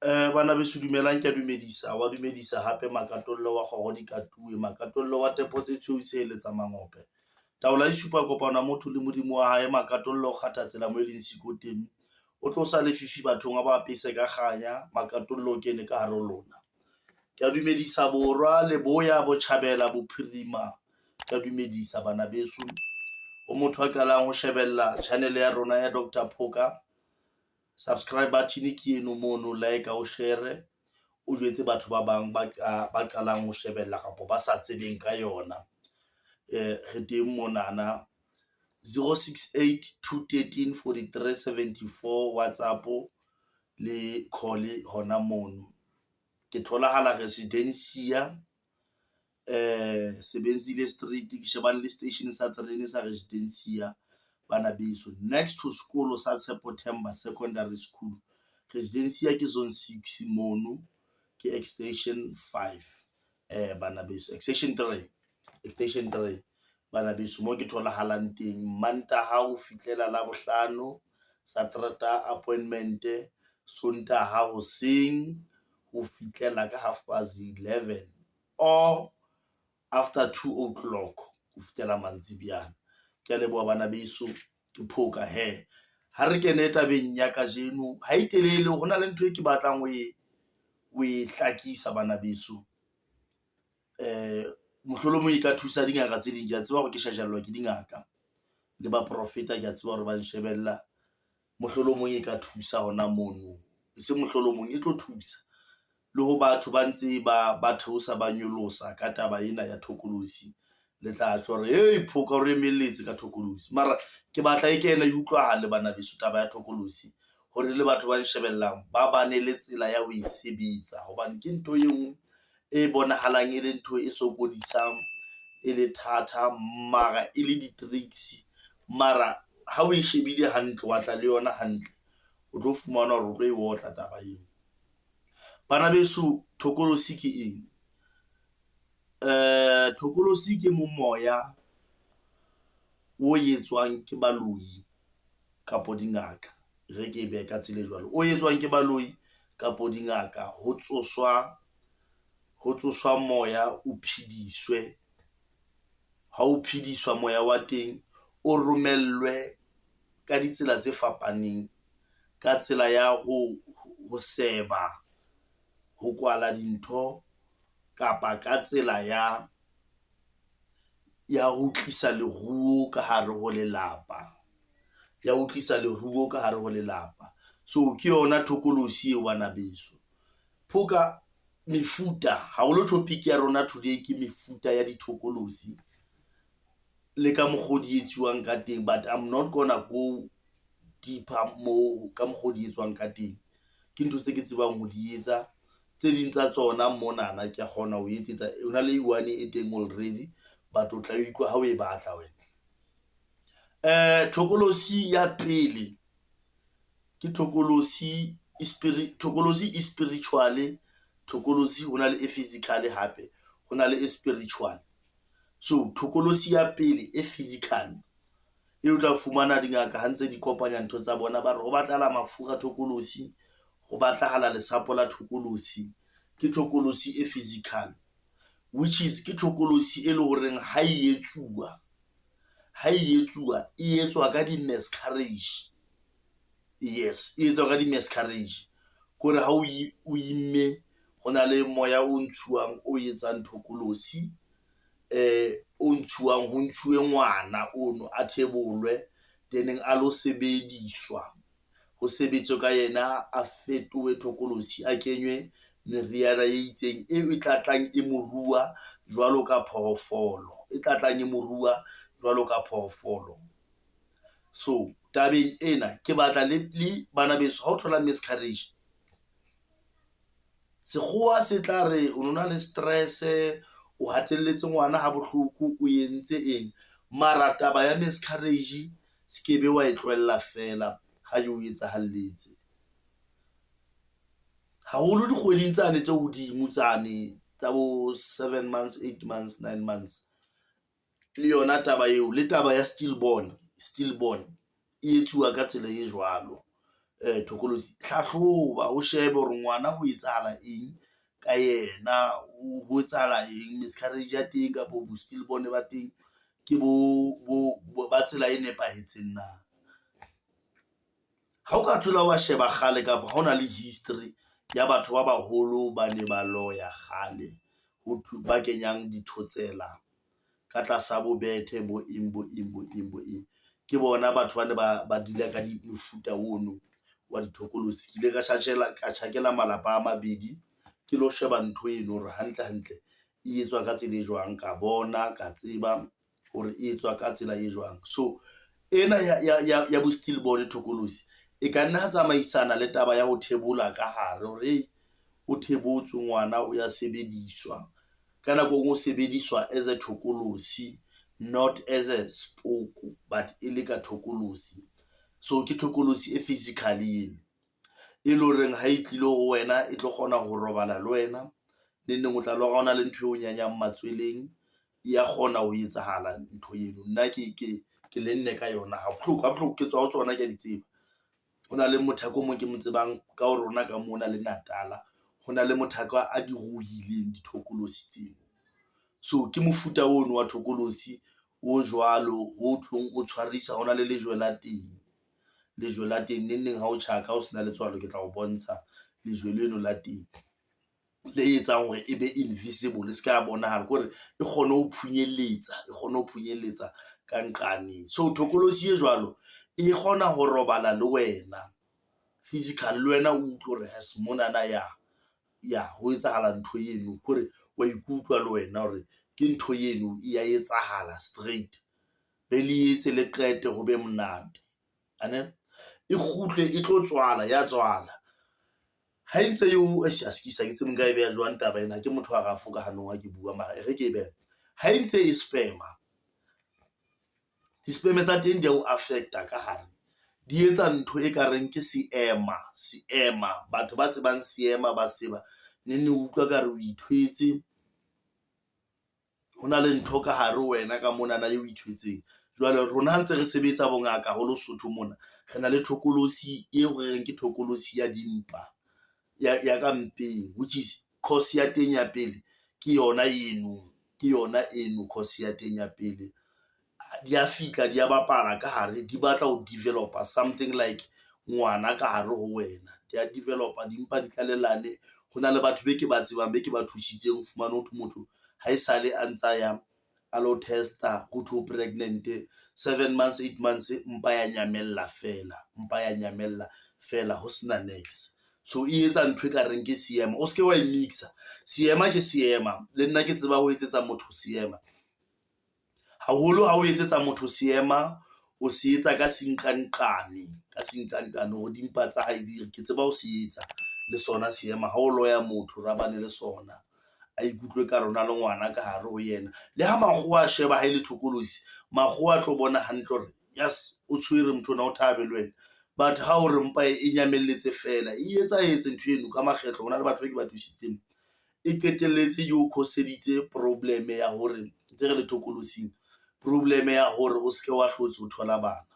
Bana beso dumelang kea dumedisa wa dumedisa hape Makatollo wa kgoro di katuwe, Makatollo wa tepo tse tshweu seheletsa mangope. Taolo e supa kopano ya motho le Modimo wa hae. Makatollo o kgatha tsela moo e leng siko teng, o tlosa lefifi bathong a ba apese ka kganya. Makatollo o kene ka hare ho lona. Kea dumedisa Borwa, Leboya, Botjhabela, Bophirima kea dumedisa bana beso. Ho motho a qalang ho shebella channel ya rona ya Doctor Phoka. Subscribe button ke eno mono, like, o share, o jwetse batho ba bang ba ba qalang ho shebella kapa ba sa tsebeng ka yona. Re teng monana 068 213 43 74 WhatsApp le call hona mono. Ke tholahala Residencia, Sebenzile Street, ke shebane le station sa terene sa Residencia bana beso. Next to sekolo sa Tshepo Themba Secondary School. Residencia ke zone 6 mono, ke extension 5 bana beso, extension 3, extension 3 bana beso mo ke tholahalang teng Mantaha ho fihlela Labohlano, Sateretaha appointment, Sontaha hoseng ho fihlela ka half past 11 or after 2 o'clock ho fihlela mantsibuyana. Ke a leboha bana beso, ke Phoka he. Ha re kene tabeng ya kajeno, ha e telele ho na le ntho e ke batlang ho e hlakisa bana beso. Mohlolomong e ka thusa dingaka tse ding. Ke a tseba hore ke shejellwa ke dingaka le baprofeta, ke a tseba hore ba nshebella. Mohlolomong e ka thusa hona mono, e seng mohlolomong e tlo thusa le ho batho ba ntse ba theosa, ba nyolosa ka taba ena ya thokolosi. Le tla tjho hore hey Phoka o re emelletse ka thokolosi, mara ke batla e kene e utlwahale bana beso taba ya thokolosi hore le batho ba nshebellang ba bane le tsela ya ho e sebetsa, hobane ke ntho e nngwe e bonahalang e le ntho e sokodisang, e le thata, mara e le di-tricks. Mara ha o e shebile hantle, wa tla le yona hantle, o tlo fumana hore o tlo e otla taba eo. Bana beso, thokolosi ke eng? Thokolosi ke momoya o etswang ke baloi kapo dingaka, re ke e behe ka tsela e jwalo, o etswang ke baloi kapo dingaka ho tsoswa moya o phediswe. Ha o phediswa moya wa teng, o romellwe ka ditsela tse fapaneng, ka tsela ya ho seba, ho kwala dintho kapa ka tsela ya ho tlisa leruo ka hare ho lelapa, ya ho tlisa leruo ka hare ho lelapa. So ke yona thokolosi eo bana beso. Phoka mefuta haholo, topic ya rona today ke mefuta ya dithokolosi le ka mokgo di etsuwang ka teng, but I'm not gonna go deeper mo ka mokgo di etswang ka teng. Ke ntho tse ke tsebang ho di etsa, tse ding tsa tsona monana ke a kgona ho etsetsa. Ho na le e one e teng already, but o tla utlwa ha o e batla wena. Thokolosi ya pele ke thokolosi spirit, thokolosi e spiritual, thokolosi ho na le e physical, hape ho na le e spiritual. So thokolosi ya pele e physical e o tla fumana dingaka ha ntse di kopanya ntho tsa bona, ba re ho batlahala mafura thokolosi, ho batlahala lesapo la thokolosi. Ke thokolosi e physical, which is ke thokolosi e leng horeng ha e etsuwa e etswa ka di-miscarriage. Yes, e etswa ka di-miscarriage, kore ha o imme ho na le moya o ntshuwang o etsang thokolosi, o ntshuwang, ho ntshuwe ngwana ono a thebolwe, then a lo sebediswa, ho sebetswe ka yena, a fetohe thokolosi, a kenywe meriana e itseng e tla tlang e morua jwalo ka phoofolo, e tla tlang e morua jwalo ka phoofolo. So tabeng ena ke batla le bana beso, ha o thola miscarriage, sekgowa se tla re o no na le stress, o hatelletse ngwana ha bohloko, o entse eng, mara taba ya miscarriage se ke be wa e tlohella fela ha e o etsahalletse, haholo dikgweding tsane tse hodimo tsane tsa bo 7 months, 8 months, 9 months. Le yona taba eo, le taba ya stillborn e etsuwa ka tsela e jwalo. Thokolosi, hlahloba o shebe hore ngwana ho etsahala eng ka yena, ho etsahala eng miscarriage ya teng kapo bo stillborn ba teng ke bo ba tsela e nepahetseng na. Ha o ka thola wa sheba kgale kapa ha o na le history ya batho ba baholo ba ne ba loya kgale, ho thwe ba kenyang dithotsela ka tlasa bo bethe bo eng bo eng bo eng bo eng. Ke bona batho ba ne ba deal-a ka di mofuta ono wa dithokolosi. Ke ile ka ka tjhakela malapa a mabedi ke lo sheba ntho eno hore hantle hantle e etswa ka tsela e jwang, ka bona ka tseba hore e etswa ka tsela e jwang. So ena ya bo stillborn thokolosi e ka nna tsamaisana le taba ya ho thebola ka hare hore o thebotswe ngwana o ya sebediswa. Ka nako e nngwe o sebediswa as a thokolosi, not as a spoko but e le ka thokolosi. So ke thokolosi e physically eno, e leng horeng ha e tlile ho wena e tlo kgona ho robala le wena. Neng neng o tla lora ho na le ntho eo nyanyang matsweleng, ya kgona ho etsahala ntho eno. Nna ke lenne ka yona ha bohloko ha bohloko, ke tswa ho tsona ke a di tseba. Ho na le mothaka o mong ke mo tsebang ka ho rona ka mona le Natal-a, ho na le mothaka a di ruileng dithokolosi tseo. So ke mofuta ono wa thokolosi o jwalo ho thweng o tshwarisa, ho na le lejwe la teng, lejwe la teng neng neng ha o tjhaka o sena letswalo, ke tla o bontsha lejwe leno la teng le etsang hore e be invisible, e se ka bonahala ke hore e kgone ho phunyeletsa, e kgone ho phunyeletsa ka nqane. So thokolosi e jwalo e kgona ho robala le wena physical, le wena o utlwe hore monana ya ho etsahala ntho eno ke hore wa ikutlwa le wena hore ke ntho eno e ya etsahala straight. Be le etse le qete ho be monate ane e kgutle e tlo tswala ya tswala. Ha e ntse eo eish askies ha ke tsebe nka e beha jwang taba ena, ke motho a rough ka hanong ha ke bua mara e re ke e behe. Ha e ntse e sperm-a, di-sperm tsa teng di ya o affect-a ka hare, di etsa ntho e ka reng ke seema, seema. Batho ba tsebang seema ba tseba neng neng o utlwa ekare o ithwetse, ho na le ntho ka hare ho wena ka monana eo o ithwetseng. Jwale rona ha ntse re sebetsa bongaka ho Lesotho mona, re na le thokolosi eo re reng ke thokolosi ya dimpa ya ka mpeng, which is cause ya teng ya pele ke yona eno, ke yona eno cause ya teng ya pele. Di a fihla di a bapala ka hare, di batla ho develop-a something like ngwana ka hare ho wena. Di a develop-a dimpa di tlalellane. Ho na le batho be ke ba tsebang be ke ba thusitseng ho fumane ho thwe motho ha esale a ntsa ya a lo test-a ho thwe o pregnant 7 months, 8 months mpa ya nyamella feela, mpa ya nyamella feela ho sena niks. So e etsa ntho e ka reng ke seema, o se ke wa e mix-a. Seema ke seema, le nna ke tseba ho etsetsa motho seema. Haholo ha o etsetsa motho seema, o se etsa ka senqanqane, ka senqanqane hore dimpa tsa hae di re, ke tseba ho se etsa le sona seema. Ha o loya motho rabane le sona, a ikutlwe ekare o na le ngwana ka hare ho yena. Le ha makgowa a sheba ha e le thokolosi, makgowa a tlo bona hantle hore yes, o tshwere motho ona o thabe le wena. But ha o re mpa e nyamelletse feela, e etsahetse ntho eno ka makgetlo. Ho na le batho be ke ba thusitseng, e qetelletse e o cause-editse problem ya hore ntse re le thokolosing, problem ya hore o se ke wa hlotse o thola bana.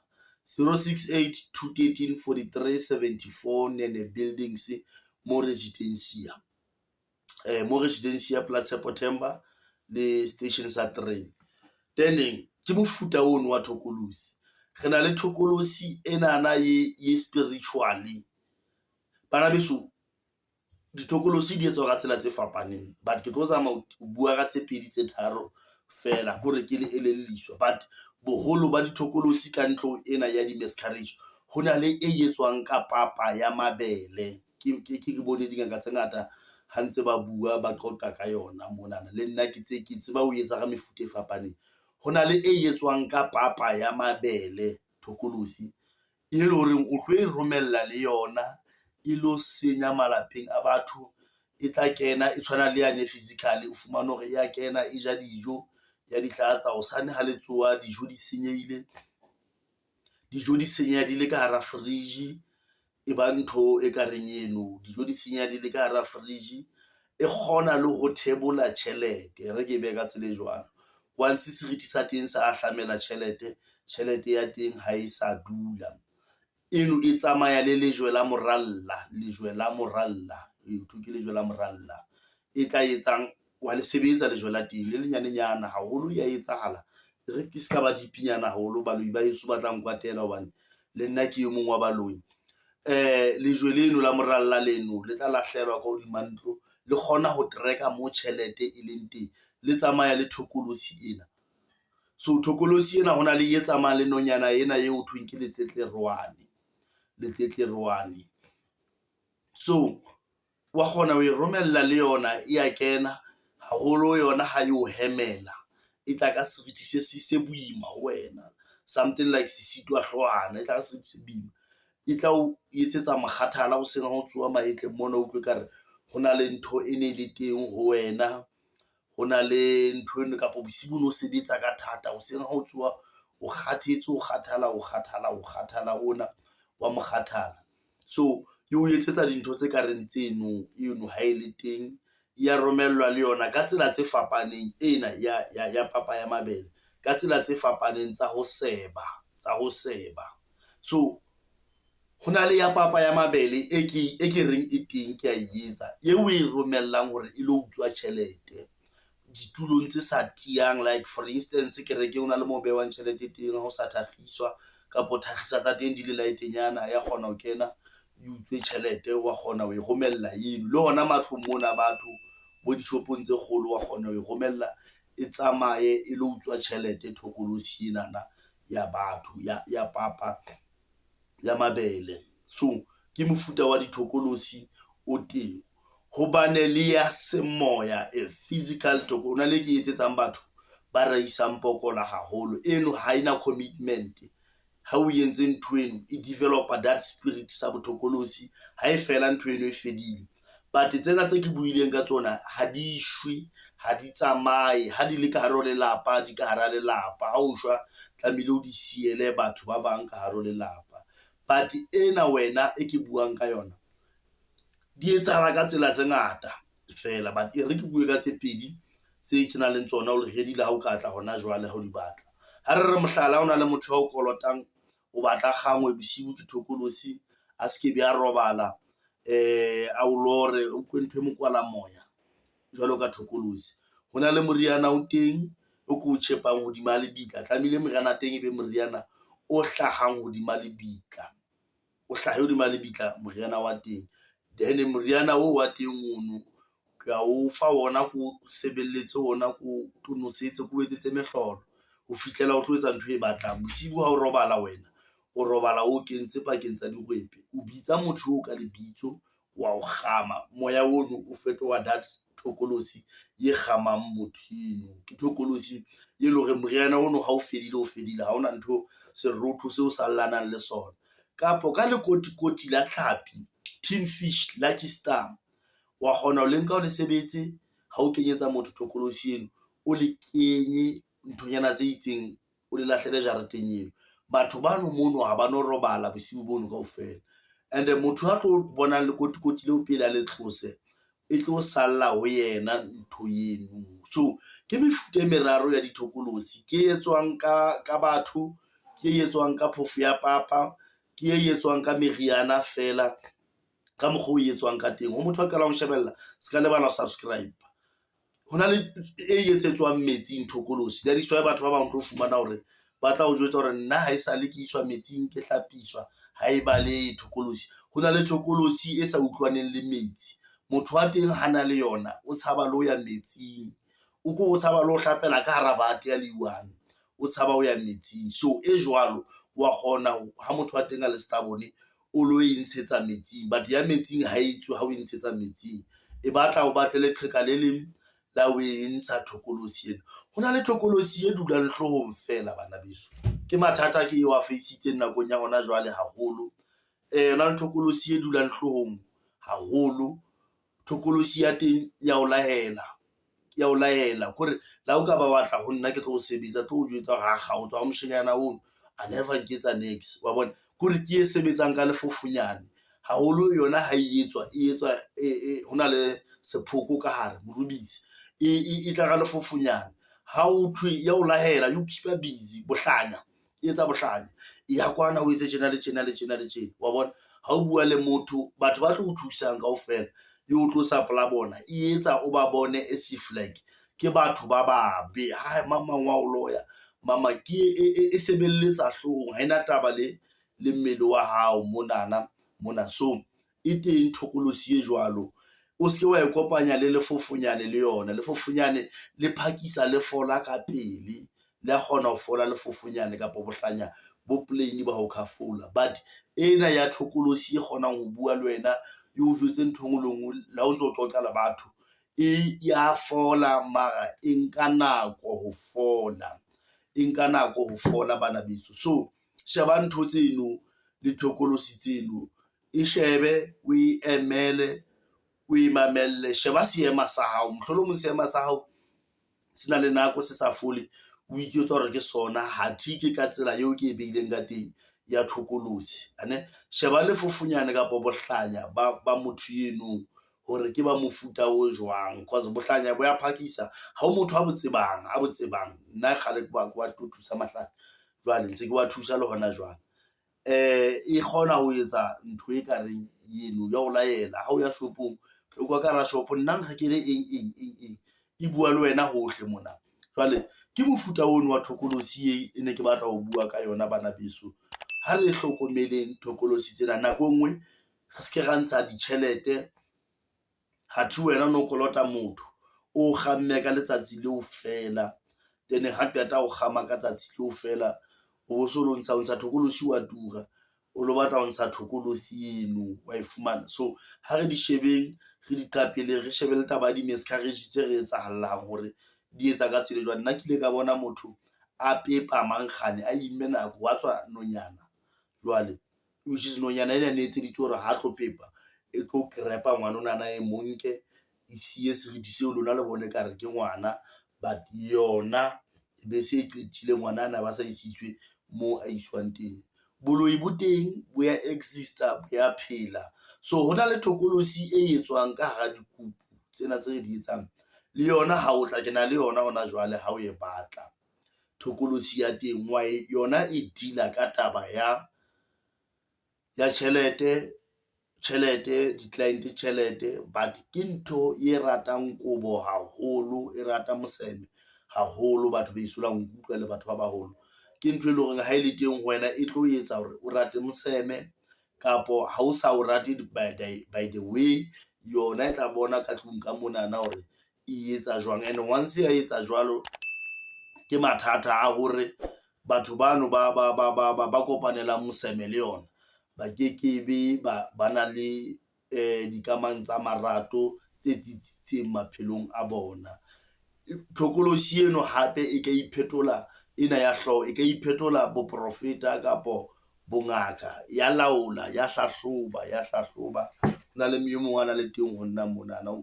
068 213 43 74 Nene Buildings mo Residencia, mo Residencia pela Tshepo Themba le station sa terene. Then ke mofuta ono wa thokolosi. Re na le thokolosi enana ye spiritually. Bana beso, dithokolosi di etswa ka tsela tse fapaneng, but ke tlo zama ho bua ka tse pedi tse tharo feela, ke hore ke le elelliswa. But boholo ba dithokolosi ka ntlo ena ya di-miscarriage, ho na le e etswang ka papa ya mabele. Ke bone dingaka tse ngata ha ntse ba bua, ba qoqa ka yona monana. Le nna ke ke tseba ho etsa ka mefuta e fapaneng. Ho na le e etswang ka papa ya mabele thokolosi, e le horeng o tlo e romella le yona e lo senya malapeng a batho. E tla kena e tshwana le yane physically, o fumane hore ya kena e ja dijo, ya di hlatsa hosane ha le tsoha dijo di senyehile, dijo di senyeha di le ka hara fridge. E ba ntho e ka reng eno, dijo di senyeha di le ka hara fridge. E kgona le ho thebola tjhelete, e re ke e behe ka tsela e jwalo. Once serithi sa teng sa ahlamela tjhelete, tjhelete ya teng ha e sa dula. Eno e tsamaya le lejwe la moralla, lejwe la moralla, e thwe ke lejwe la moralla. E tla etsang wa le sebetsa lejwe la teng le lenyanenyana haholo, ya etsahala. E re ke ska ba deep-nyana haholo, baloi ba heso ba tla nkwatela hobane le nna ke e mong wa baloi. Lejwe leno la moralla leno le tla lahlelwa ka hodima ntlo, le kgona ho tracker mo tjhelete e leng teng, le tsamaya le thokolosi ena. So thokolosi ena ho na le e tsamayang le nonyana ena eo ho thweng ke letletleruane, letletleruane. So wa kgona ho e romella le yona e ya kena haholo yona ha e o hemela, e tla ka serithi se boima ho wena, something like sesitwa hloohwana, e tla ka serithi se boima. E tla o etsetsa mokgathala hoseng ha o tsoha mahetleng mona, o utlwe ekare ho na le ntho e ne le teng ho wena, ho na le ntho eno kapa bosibu o no sebetsa ka thata hoseng ha o tsoha o kgathetse, o kgathala, o kgathala, o kgathala ona wa mokgathala. So e o etsetsa dintho tse kareng tseno eno ha e le teng ya romellwa le yona ka tsela tse fapaneng ena ya papa ya mabele ka tsela tse fapaneng tsa ho seba, tsa ho seba. So ho na le ya papa ya mabele e ke reng e teng ke a e etsa, eo o e romellang hore e lo utswa tjhelete ditulong tse sa tiyang. Like for instance, kerekeng ho na le moo behwang tjhelete teng ha o sa thakgiswa kapo thakgisa tsa teng di le light-nyana, ya kgona ho kena e utswe tjhelete, wa kgona ho e romella eno. Le hona matlong mona batho bo dishopong tse kgolo wa kgona ho e romella e tsamaye e lo utswa tjhelete thokolosi enana ya batho ya papa ya mabele. So ke mofuta wa dithokolosi o teng. Hobane le ya semoya, a physical ho na le e ke etsetsang batho ba raisang pokola haholo. Eno ha ena commitment. Ha o entse ntho eno e develop-a that spirit sa bothokolosi, ha e fela ntho eno e fedile. But tsena tse ke buileng ka tsona ha di shwe, ha di tsamaye, ha di le ka hare ho lelapa, di ka hara lelapa. Ha o shwa tlamehile o di siele batho ba bang ka hare ho lelapa. But ena wena e ke buang ka yona di etsahala ka tsela tse ngata fela, but e re ke bue ka tse pedi tse ke nang le tsona already le ha o ka tla hona jwale ha o di batla. Ha re re mohlala, ho na le motho ya o kolotang, o batla kgangwe bosiu ke thokolosi, a se ke be a robala, a o lore, o utlwe ntho e mo kwala moya jwalo ka thokolosi. Ho na le moriana o teng o ko o tjhepang hodima lebitla, tlamehile moriana teng e be moriana o hlahang hodima lebitla, o hlahe hodima lebitla moriana wa teng. Then moriana oo wa teng ono ke a o fa ona, ko sebeletse ona, ko tonosetse, ko etsetse mehlolo ho fihlela o tlo etsa ntho e batlang. Bosibu ha o robala wena, o robala o kentse pakeng tsa dihwepe, o bitsa motho oo ka lebitso, wa o kgama, moya ono o fetoha that thokolosi e kgamang motho eno. Ke thokolosi e leng hore moriana ono ha o fedile, o fedile, ha hona ntho serotho seo sallanang le sona. Kapo ka lekotikoti la tlhapi, tin fish, lucky star, wa kgona ho le nka o le sebetse ha o kenyetsa motho thokolosi eno, o le kenye nthonyana tse itseng, o le lahlele jareteng eno. Batho bano mono ha ba no robala bosiu bono kaofela. And-e motho a tlo bonang lekotikoti leo pele a le tlose, e tlo salla ho yena ntho eno. So ke mefuta e meraro ya dithokolosi, ke e etswang ka batho, ke e etswang ka phofo ya papa, ke e etswang ka meriana fela ka mokgwa o e etswang ka teng. Ho motho a qalang ho shebella, se ka lebala ho subscribe. Ho na le e etsetswang metsing thokolosi, that is why batho ba bang o tlo fumana hore ba tla o jwetsa hore nna ha esale ke iswa metsing, ke hlapiswa, ha e balehe thokolosi. Ho na le thokolosi e sa utlwaneng le metsi. Motho wa teng ha na le yona, o tshaba le ho ya metsing, o ko o tshaba le ho hlapela ka hara bate ya le one, o tshaba ho ya metsing. So e jwalo wa kgona ha motho wa teng a le stubborn, o lo e ntshetsa metsing, but ya metsing ha e tswe ha o e ntshetsa metsing, e batla o batle leqheka le leng la o e ntsha thokolosi ena. Ho na le thokolosi e dulang hloohong fela bana beso, ke mathata ke eo a faisitseng nakong ya hona jwale haholo. Ho na le thokolosi e dulang hloohong haholo, thokolosi ya teng ya o lahela, ya o laela kore le ha o ka ba batla ho nna ke tlo o sebetsa, tlo o jwetsa hore ha kgaotsa wa moshanyana ono a never nketsa niks wa bona. Kore ke e sebetsang ka lefofonyane haholo yona ha e etswa, e etswa ho na le sephoko ka hare, morubisi e tla ka lefofonyane. Ha o thwe ya o lahela, you keep-a busy, bohlanya, e etsa bohlanya. Ya kwana o etse tjena le tjena le tjena le tjena, wa bona. Ha o bua le motho, batho ba tlo o thusang kaofela e o tlosa pela bona, e etsa o ba bone as if like ke batho ba babe. Hai mang mang wa o loya, mang mang ke e sebelletsa hloohong, ha ena taba le mmele wa hao monana mona. So e teng thokolosi e jwalo, o se ke wa e kopanya le lefofonyane le yona. Lefofonyane le phakisa le fola ka pele, le a kgona ho fola lefofonyane kapa bohlanya bo plain ba ho cafola. But ena ya thokolosi e kgonang ho bua le wena, e o jwetse ntho e nngwe le e nngwe le ha o ntso qoqa le batho, e ya fola mara e nka nako ho fola, e nka nako ho fola bana beso. So sheba ntho tseno le thokolosi tseno, e shebe o e emele, o e mamelle. Sheba seema sa hao, mohlolomong seema sa hao se na le nako se sa fole, o ijwetsa hore ke sona, hathe ke ka tsela eo ke e beileng ka teng ya thokolosi ane. Sheba lefofonyane kapa bohlanya ba motho eno hore ke ba mofuta o jwang, cause bohlanya bo ya phakisa. Ha o motho a bo tsebang, a bo tsebang. Nna kgale ke wa tlo thusa mahlanya, jwale ntse ke wa thusa le hona jwale. E kgona ho etsa ntho e kareng eno ya ho laela ha o ya shopong, o kwa ka hara shopo nna nrekele eng eng eng eng, e bua le wena hohle mona. Jwale ke mofuta ono wa thokolosi e ne ke batla ho bua ka yona bana beso. Ha re hlokomeleng thokolosi tsena, nako e nngwe re se ke ra ntsha ditjhelete, hathe wena o no kolota motho, o kgamme ka letsatsi leo feela, then ha qeta ho kgama ka tsatsi leo feela, o bo so lo ntsha, o ntsha thokolosi wa tura, o lo batla ho ntsha thokolosi eno wa e fumana. So ha re di shebeng, re di qapeleng, re shebe le taba ya di-miscarriage tse re etsahallang hore di etsa ka tsela e jwang. Nna ke ile ka bona motho a pepa mankgane, a imme nako wa tswa nonyana jwale, which is nonyana ena ne etseditswe hore ha tlo pepa e tlo krepa ngwana onana e mo nke e siye seriti seo lona le bone ekare ke ngwana, but yona e be se e qetile ngwana ana ba sa isitswe moo a iswang teng. Boloi bo teng, bo ya exist-a, bo ya phela. So ho na le thokolosi e etswang ka hara dikupu tsena tse re di etsang, le yona ha o tla, ke na le yona hona jwale ha o e batla. Thokolosi ya teng wa e, yona e deal-a ka taba ya tjhelete, tjhelete, di-client tjhelete, but ke ntho e ratang kobo haholo, e rata moseme haholo. Batho beso la nkutlwa le batho ba baholo, ke ntho e leng hore ha e le teng ho wena e tlo etsa hore o rate moseme, kapo ha o sa o rate by the way, yona e tla bona ka tlung ka monana hore e etsa jwang. And once ya etsa jwalo, ke mathata a hore batho bano ba kopanelang moseme le yona ba kekebe ba na le dikamano tsa marato tse tsitsitseng maphelong a bona. Thokolosi eno hape e ka iphetola, ena ya hlooho e ka iphetola boprofeta kapo bongaka, ya laola, ya hlahloba, ya hlahloba. Ho na le e mong a na le teng ho nna monana,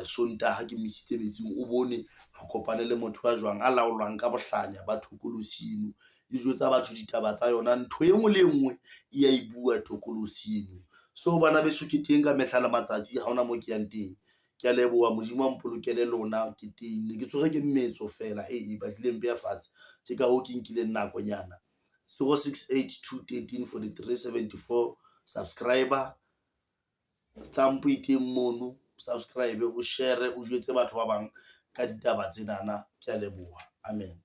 Sontaha ke mo isitse metsing, o bone re kopane le motho a jwang a laolwang ka bohlanya ba thokolosi eno. E jwetsa batho ditaba tsa yona, ntho e nngwe le e nngwe e ya e bua thokolosi eno. So bana beso, ke teng ka mehla le matsatsi, ha hona moo ke yang teng. Ke a leboha, Modimo a mpolokele lona, ke teng. Ne ke tshwerwe ke mmetso feela, e batlile mpe ya fatshe. Ke ka hoo ke nkileng nakonyana. 068 213 43 74, subscriber, thumb e teng mono, subscribe, o share, o jwetse batho ba bang ka ditaba tsenana. Ke a leboha, amen.